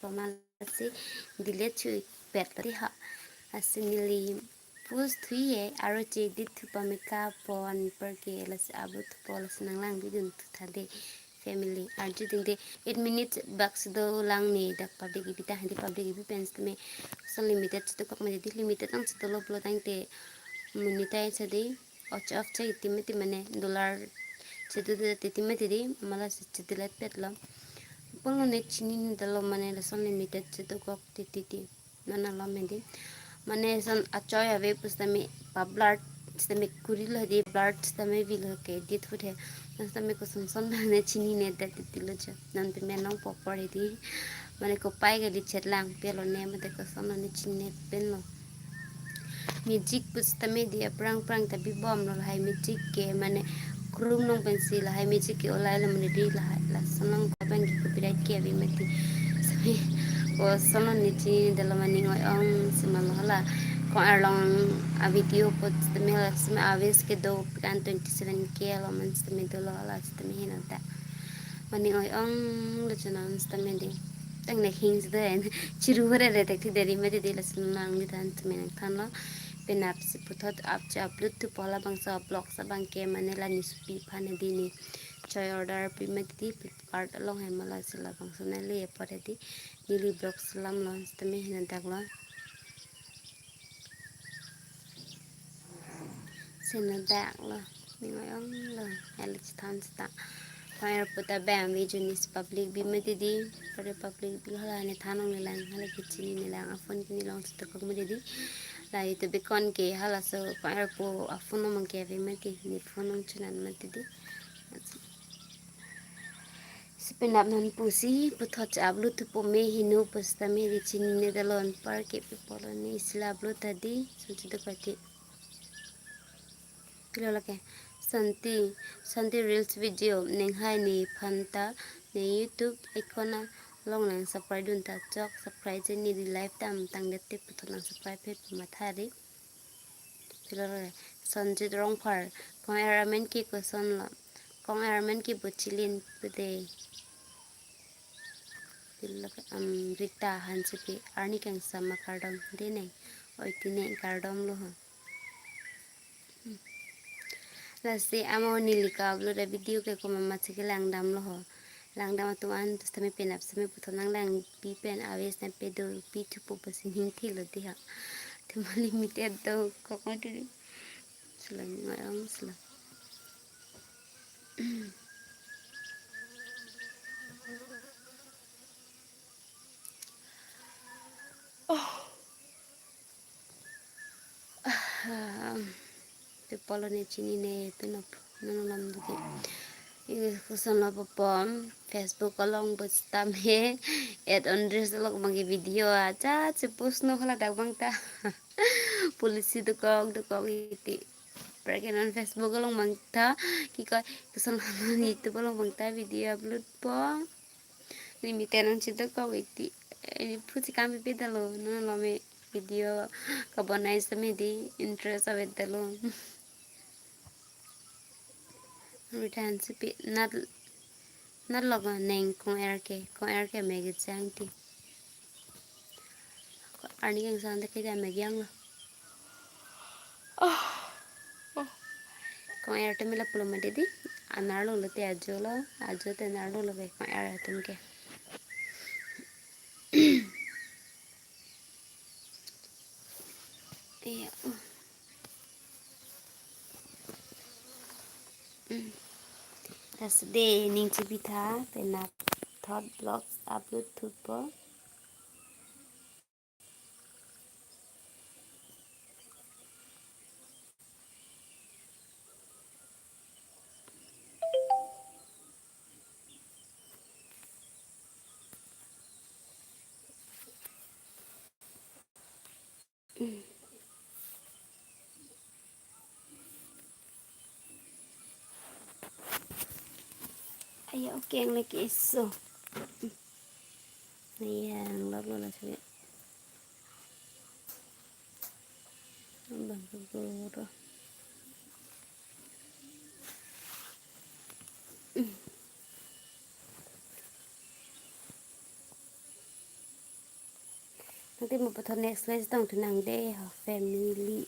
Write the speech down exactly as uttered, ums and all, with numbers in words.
Pama lasi delete chu pet lari ha. Lasi neli post thuye, aro che edit thupo, makeup pon perke lasi upload thupo, lasi nanglang video thu tha de family. Arju ding de eight minutes bak si dolang ne, dak public ebi ta handi public ebi pen sitame koson limited si dokok ma dei, limited ang si dolo pulo tangte monetize si dei. Off off che iti mati mane dollar chedu de iti mati dei, mala si chedu let pet lo. Pulo ne chinine detlo mane lason limited si dokok titi ti. Nana lo medi. Mane son achoi ave pusitame pa blur sitame kuri lo dei, blur sitame vilo ke edit hut he. Sitame koson son mane chinine det titi lo jo. Non pame nangpo apor he dei. Mane kopai kali chet lang pelo ne mate koson ne chinine pen lo. Music pusitame dei aphrang aphrang ta bibom lo lahai music ke mane krum nong pensi lahai music ke olai lo mane dei lahai lason nang ko bang ke copyright ke ave mati. Sitame koson ne chinine detlo mane oi ong sima lo hala. Kong-er along a video pusitame la sitame a views kedo kan twenty seven K lo man sitame dolo hala sitame hina ta. Mane oi ong lo chonam sitame dei. Tang ne hing sitame chiru hore re tek thi deri mati dei lason nangli than sitame nangthan lo. Penap si puthot ap che upload thupo labangso vlogs abang ke mane la news pi phan dei ne. Choi order pi mati dei Flipkart along he mala si labangso neli apor he dei. Neli vlogs lam lo sitame hina dak lo. Sina dak lo. Ning oi ong lo. Hali chethan seta. Kong-er puta bang video ne si public bi mati dei. Pare public bi hala ne than ong le lang. Hala ke chinine lang. A phone kini long si dokok mati dei. La YouTube account ke halaso kong-er pu a phone nang ke ave mati. Ne phone nang chunan mati dei. Si penap nang pusi puthot che upload thupo me hinu pusitame dei chinine detlo anpar ke pi pulo ne isi la upload ta dei. Son si dokok ti. Pilo lake. Santi, Santi Reels video, ning hai ne phanta ne YouTube account along nang subscribe dun ta chok, subscribe je neli live dam tang det te puthot nang subscribe he pu matha dei. Pilo lake. Sanjit Rongphar, kong-er amen ke koson lo. Kong-er amen ke Buchilin pu dei. Pilo lake, um, Rita Hansepi, arni kangsam ma kardom dei ne. Oi ti ne kardom lo ho. Lasi amo neli ka upload a video ke komat ma si kelang dam lo ho. Lang dam atum an pusitame penap sitame puthot nanglang pi pen a views nangpedo pi thupo pusi ning thi lo dei ha. Thema limited dokok mati dei. Sila ning oi ong sila. Oh. Ah, pi pulo ne chinine penap non alam do ke. I koson lo pupo Facebook along pusitame add on reels along abang ke video acha che post no hala dak abang ta. Policy dokok dokok iti. Pare ke non Facebook along abang ta ki ko koson lo YouTube along abang ta video upload po. Limited nang si dokok iti. Eh, phu si kam pi detlo. Non lo me video kabonai sitame dei interest ave detlo. Rita Hansepi nat nat lo ko neng kong-er ke. Kong-er ke me kejang ti. Arni kangsam ta ke ja me kejang lo. Oh. Oh. Kong-er tame lapulo mati dei. Anerlo lote ajo lo. Ajo te nerlo lo be kong-er atum ke. Iya. Mm. Lasi dei ning chibi tha penap thot vlogs upload thupo. Ayo, oke, yang lagi iso. Ayo, yang lok lo lagi. Abang kegoro. Nangtum mo puthot next le chetong thu nang de ho family.